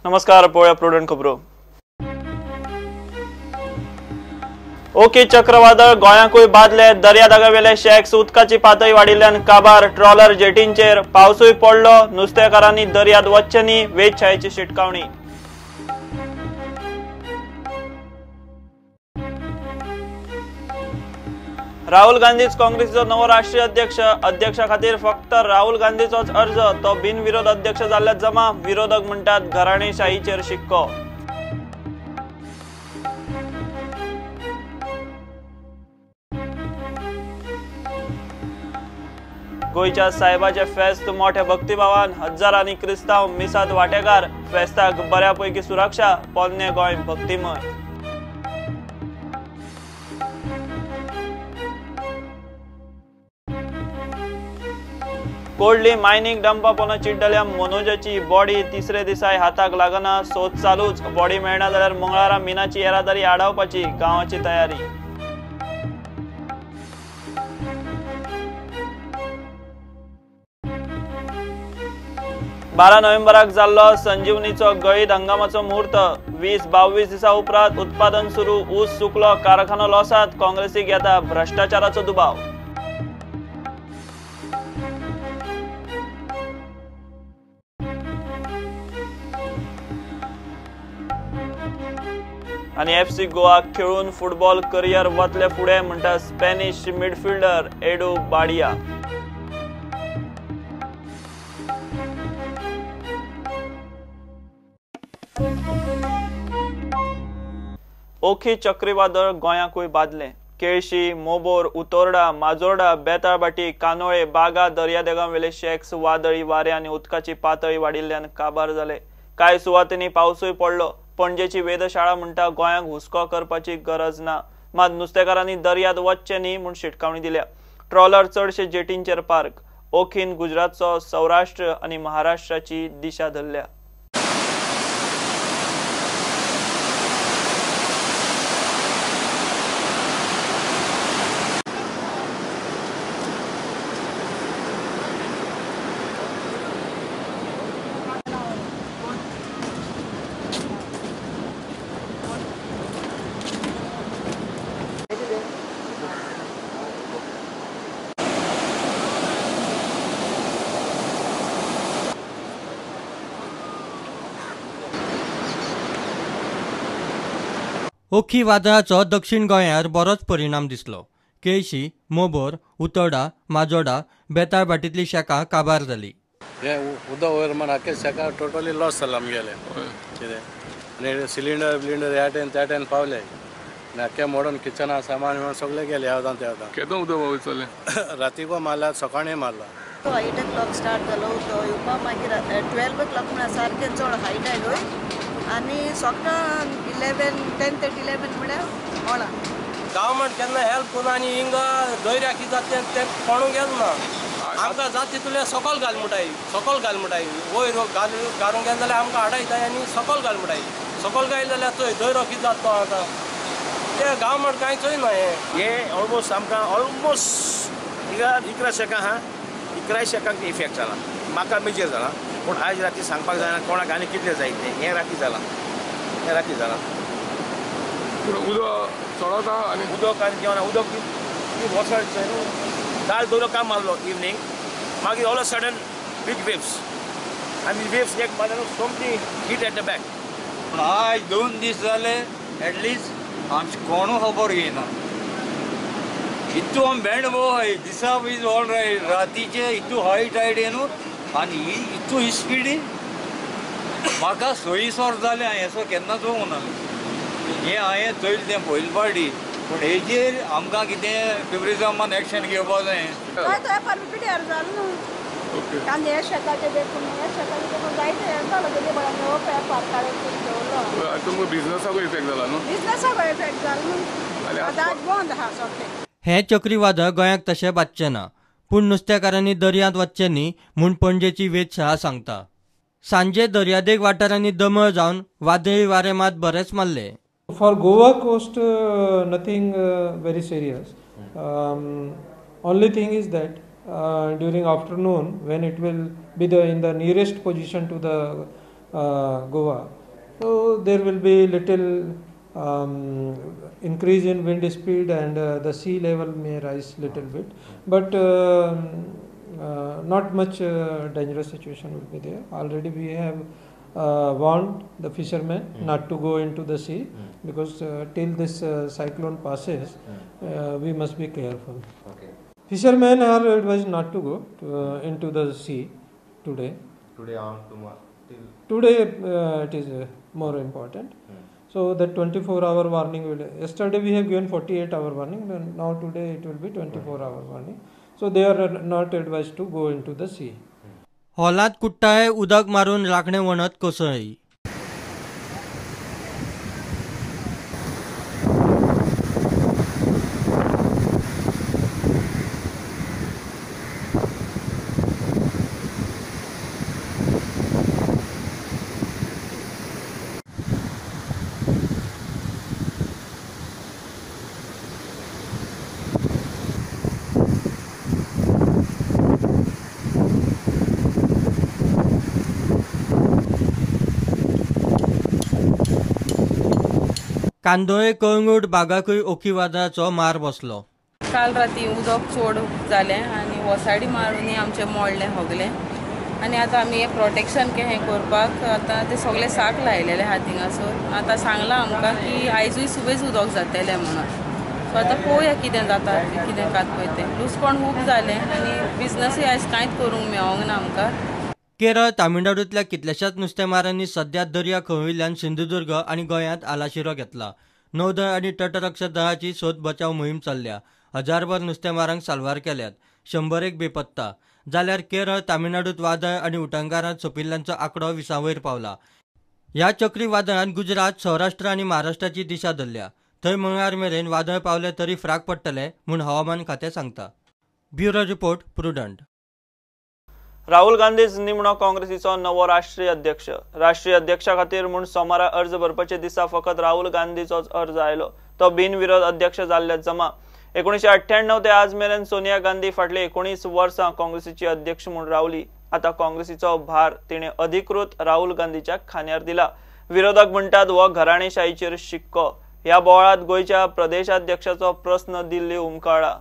नमस्कार, पळोवया प्रुडंट खबरो. ओखी चक्रवादळ गोंयांकूय बादले. दर्यादेगावेले शॅक्स उदकाची पातळी वाडिल्ल्यान काबार. ट्रॉलर जेटींचेर पावसूय पडलो. नुस्तेकारांनी दर्यांत वचचें न्ही, वेधशाळेची शिटकावणी. राहुल गांधीच काँग्रेसीचो नवो राष्ट्रीय अध्यक्ष. अध्यक्षा खातीर फक्त राहुल गांधीचोच अर्ज. तो बिनविरोध अध्यक्ष जाल्ल्यात जमा. विरोधक म्हणटात घराणेशाहीचेर शिक्को. गोंयच्या साहेबाचे फेस्त मोठ्या भक्तिभावान. हजारांनी क्रिस्तांव मिसात वांटेकार. फेस्ताक बऱ्यापैकी सुरक्षा. पोन्ने गोंय भक्तिमय. कोडली मायनिंग डंपा पोना चिड्डल्या मनोजाची बॉडी तिसरे दिसाय हाताक लागना. सोद चालूच. बॉडी मेळना जाल्यार मंगळारा मिनाची येरादारी आडावपाची गांवाची तयारी. बारा नोव्हेंबराक जाल्लो संजीवनीचो गळीत हंगामाचो मुहूर्त. 20-22 दिसा उपरांत उत्पादन सुरू. ऊस सुकलो, कारखानो लॉसात. काँग्रेसीक येता भ्रष्टाचाराचो दुबाव. आनी एफसी गोवा खेळून फुटबॉल करियर वतले फुडें म्हणटा स्पॅनिश मिडफिल्डर एडू बाडिया. ओखी चक्रीवादळ गोंयांकूय बादलें. केळशी, मोबोर, उतोर्डा, माजोर्डा, बेताळभाटी, कानोळे, बागा दर्यादेगांवेले शॅक्स वादळी वारें आनी उदकाची पातळी वाडिल्ल्यान काबार जाले. कांय सुवातींनी पावसूय पडलो. पणजेची वेधशाळा म्हणटा गोंयांक हुस्को करपाची गरज ना. मात नुस्तेकारांनी दर्यांत वचचें न्ही म्हूण शिटकावणी दिल्या. ट्रॉलर चडशे जेटींचेर पार्क. ओखीन गुजरातचो सौराष्ट्र आनी महाराष्ट्राची दिशा धरल्या. ओखी वादळाचो दक्षिण गोंयार बरोच परिणाम दिसलो. केळशी, मोबोर, उतोडा, माजोडा, बेताळभाटींतली शेकां काबार जाली. हे उदक वयर म्हण आख्खे शेकां टोटली लॉस जाला आमगेले. कितें आनी सिलिंडर बिलिंडर ह्या टायम त्या टायम पावले आनी आख्खे मोडून किचना सामान बिमान सगळें गेलें ह्या वतान त्या वतान. केदो उदक पावयतलें? रातीको मारला, सकाळीं मारला. 8 o'clock start जालो उदक येवपा. मागीर 12 o'clock म्हळ्यार सारकें चड हाय टायड वय आनी सकाळ 11, 10:30, 11 म्हळ्यार मोळा. गव्हर्मेंट केन्ना हेल्प करून आनी हिंगा दर्या कितें जाता तें कोणूक गेलो ना. आमकां जाता तितूंतल्यान सकयल घाल म्हणटाय, सकयल घाल म्हणटाय. वयर घालूंक गेले जाल्यार आमकां हाडायताय आनी सकयल घाल म्हणटाय. सकयल घायले जाल्यार चोय दर्यो कितें जाता तो आतां. तें गव्हर्मेंट कांय चोयना हें. हें ऑलमोस्ट आमकां ऑलमोस्ट 11 शेकां आहा, 11 शेकांक इफेक्ट जाला. म्हाका मेजर जाला, पूण आयज राती सांगपाक जायना कोणाक आनी कितलें जाय तें. हें राती जालां, हें राती जालां. पूण उदक चडता आनी उदक आनी जेवण उदक वचत न्हू. काल दवरो काम मारलो इवनींग, मागीर all a sudden big waves आनी वेव्स एक मारले सोमती हीट एट the back. पूण आयज 2 दीस जाले एटलिस्ट आमचे कोणू खबर घेयना. इतू आमी बेंड भोव दिसा is all right, रातीचे इतू हाय टायड न्हू आनी इतू स्पिडी म्हाका 6 जालें. हांवें असो केन्नाच वचूंक ना. हें हांवें चोयलें तें पयले पावटी. पूण हेजेर आमकां कितें टुरिजमान एक्शन घेवपा जाय. तुमकां बिझनसाकूय इफेक्ट जाला न्हू? बिझनसाकूय इफेक्ट जाला न्हू. आतां बंद आहा सगळें. हें चक्रीवादळ गोंयांक तशें बादचें ना, पूण नुस्तेकारांनी दर्यांत वचचें न्ही म्हूण पणजेची वेधशाळा सांगता. सांजे दर्यादेग वाठारांनी दमळ जावन वादळी वारें मात बरेंच मारलें. For Goa coast, nothing very serious. Only thing is that during afternoon, when it will be in the nearest position to the Goa. So there will be little increase in wind speed and the sea level may rise little bit, but not much dangerous situation will be there. Already we have warned the fishermen not to go into the sea because till this cyclone passes, we must be careful. Okay. Fishermen are advised not to go into the sea today. Today on tomorrow. Today it is more important. So the 24-hour warning will. Yesterday we have given 48-hour warning. And now today it will be 24-hour warning. So they are not advised to go into the sea. हॉलांत कुट्टाळे उदक मारून राखणे वणत कोसळ्ळी. कांदोळे कळंगूट बागाकूय ओखी वादळाचो मार बसलो. काल राती उदक चड जालें आनी वसाडी मारून आमचें मोडलें सगळें आनी आतां आमी हें प्रोटेक्शन हें करपाक आतां ते सगळे साक लायलेले आहा थिंगासर. आतां सांगलां आमकां की आयजूय सुबेज उदक जातलें म्हणून. सो आतां पळोवया कितें जाता कितें कात पळय तें. लुकसाण खूब जालें आनी बिजनसूय आयज कांयच करूंक मेळोंक ना आमकां. केरळ तामिळनाडूंतल्या कितल्याशाच नुस्तेमारांनी सध्या दर्या खवळिल्ल्यान सिंधुदुर्ग आनी गोंयांत आलाशिरो घेतला. नौदळ आनी तटरक्षक दळाची सोद बचाव मोहीम चल्ल्या. हजारभर नुस्तेमारांक साल्वार केल्यात. 100 बेपत्ता. जाल्यार केरळ तामिळनाडूंत वादळ आनी उटंगारांत सोंपिल्ल्यांचो आंकडो 20 वयर पावला. ह्या चक्रीवादळान गुजरात, सौराष्ट्र आनी महाराष्ट्राची दिशा धरल्या. थंय मंगळार मेरेन वादळ पावले तरी फ्राक पडटले म्हूण हवामान खातें सांगता. Bureau report, Prudent. Rahul गांधीच निमणो काँग्रेसीचो नवो राष्ट्रीय अध्यक्ष. राष्ट्रीय अध्यक्षा खातीर म्हूण सोमारा अर्ज भरपाचे दिसा फकत राहुल गांधीचोच अर्ज आयलो. तो बिनविरोध अध्यक्ष जाल्ल्या जमा. 1998 ते आज मेरेन सोनिया गांधी फाटले 19 वर्सां काँग्रेसीची अध्यक्ष म्हूण रावली. आतां काँग्रेसीचो भार तिणें अधिकृत राहुल गांधीच्या खांद्यार दिला. विरोधक म्हणटात हो घराणेशाहीचेर शिक्को. ह्या बोवाळांत गोंयच्या प्रदेशाध्यक्षाचो प्रस्न दिल्ली उमकाळा.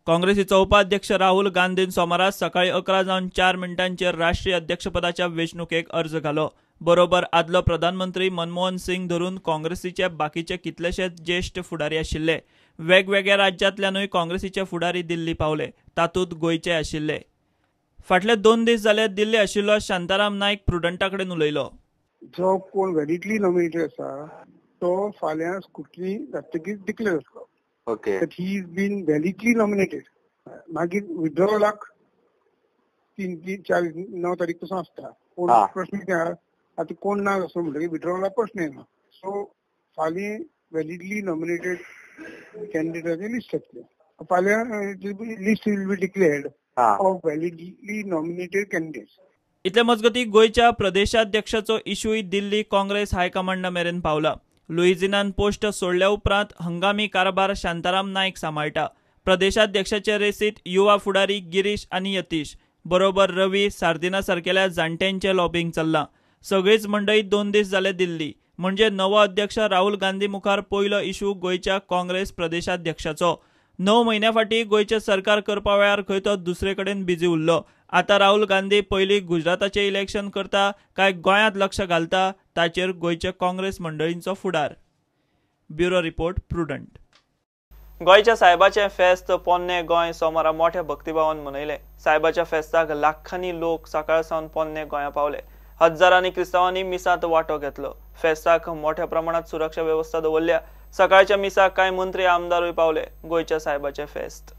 काँग्रेसीचो उपाध्यक्ष राहुल गांधीन सोमारा सकाळी 11:04 राष्ट्रीय अध्यक्षपदाच्या वेंचणुकेक अर्ज घालो. बरोबर आदलो प्रधानमंत्री मनमोहन सिंग धरून काँग्रेसीचे बाकीचे कितलेशेच ज्येष्ठ फुडारी आशिल्ले. वेगवेगळ्या राज्यांतल्यानूय काँग्रेसीचे फुडारी दिल्ली पावले, तातूंत गोंयचे आशिल्ले. फाटले 2 दीस जाले दिल्ली आशिल्लो शांताराम नायक प्रुडंटा कडेन उलयलो. जो कोण व्हॅलिडली नॉमिनेटेड आसा तो फाल्यां स्क्रुटनी जातकीच डिक्लेअर जातलो. Okay. That he is been validly nominated. मागीर विथड्रॉवलाक 3, 4, 9 तारीख पासून आसता. कोण प्रश्न कितें आहा आतां कोण ना आसलो म्हणटकीर विथड्रॉवलाक प्रश्न येना. सो फाल्यां व्हॅलिडली नॉमिनेटेड कॅन्डिडेटाचें लिस्ट येतलें. फाल्यां list will be declared of validly nominated candidates. इतले मजगती गोंयच्या प्रदेशाध्यक्षाचो इशूय दिल्ली काँग्रेस हायकमांडा मेरेन पावला. लुइझिनान पोस्ट सोडल्या उपरांत हंगामी कारभार शांताराम नायक सांबाळटा. प्रदेशाध्यक्षाचे रेसीत युवा फुडारी गिरीश आनी यतीश बरोबर रवी सार्दिना सारकेल्या जाणट्यांचें लॉबिंग चल्लां. सगळीच मंडळी 2 दीस जाले दिल्ली. म्हणजे नवो अध्यक्ष राहुल गांधी मुखार पयलो इशू गोंयच्या काँग्रेस प्रदेशाध्यक्षाचो. 9 म्हयन्या फाटीं गोंयचें सरकार करपा वेळार खंय तो दुसरे कडेन बिजी उरलो. आतां राहुल गांधी पयलीं गुजराताचें इलेक्शन करता काय गोंयांत लक्ष घालता ताचेर गोंयच्या काँग्रेस मंडळींचो फुडार. Bureau report, Prudent. गोंयच्या सायबाचें फेस्त पोन्ने गोंय सोमारा मोठ्या भक्तिभावान मनयलें. सायबाच्या फेस्ताक लाखांनी लोक सकाळ सावन पोन्ने गोंया पावले. हजारांनी क्रिस्तांवांनी मिसांत वांटो घेतलो. फेस्ताक मोठ्या प्रमाणात सुरक्षा वेवस्था दवरल्या. सकाळच्या मिसाक कांय मंत्री आमदारूय पावले. गोंयच्या सायबाचें फेस्त.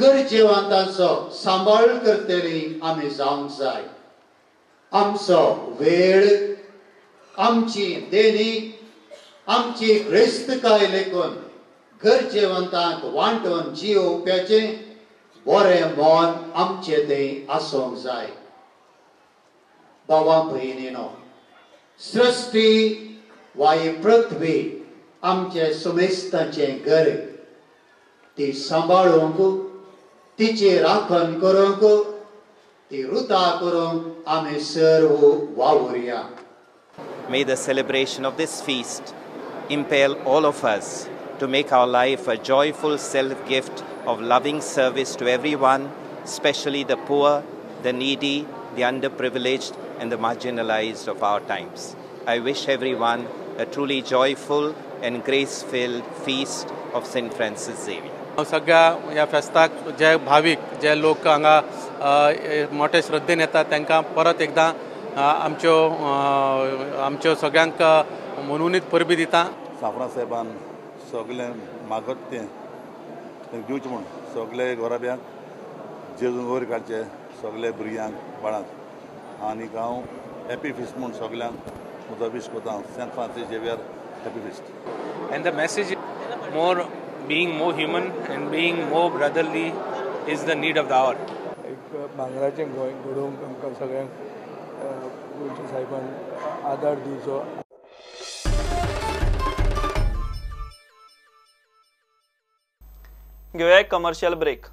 गरजेवंतांचो सांबाळ करतली आमी जावंक जाय. आमचो वेळ, आमची देणी, आमची ग्रेस्तकाय लेखून गरजेवंतांक वांटून जियोवप्याचें बरें मन आमचें तें आसूंक जाय. बाबा भयणीनो, सृश्टी वा ही पृथ्वी आमचे सुमेस्ताचें घर, ती सांबाळूंक, तिची राखण करूंक, ती रुता करूंक आमी सर्व वावुरया. May the celebration of this feast impel all of us to make our life a joyful self-gift of loving service to everyone, especially the poor, the needy, the underprivileged and the marginalized of our times. I wish everyone a truly joyful and grace-filled feast of St. Francis Xavier. सगळ्या ह्या फेस्ताक जे भावीक जे लोक हांगा मोठे श्रद्धेन येतात तांकां परत एकदां आमच्यो आमच्यो सगळ्यांक मनोनीत परबी दिता. साफ्रा साहेबान सगळें मागत तें दिवचें म्हूण सगळे गोराब्यांक जेजून वयर काडचे सगळे भुरग्यांक बाळांक आनी हांव हॅपी फिस्ट म्हूण सगळ्यांक म्हजो विश करता. Saint Francis Xavier happy feast. And the message more being more human and being more brotherly is the need of the hour. एक भांगराचें गोंय घडोवंक आमकां सगळ्यांक गोंयच्या साहेबान आदार दिवचो. घेवया एक कमर्शियल ब्रेक.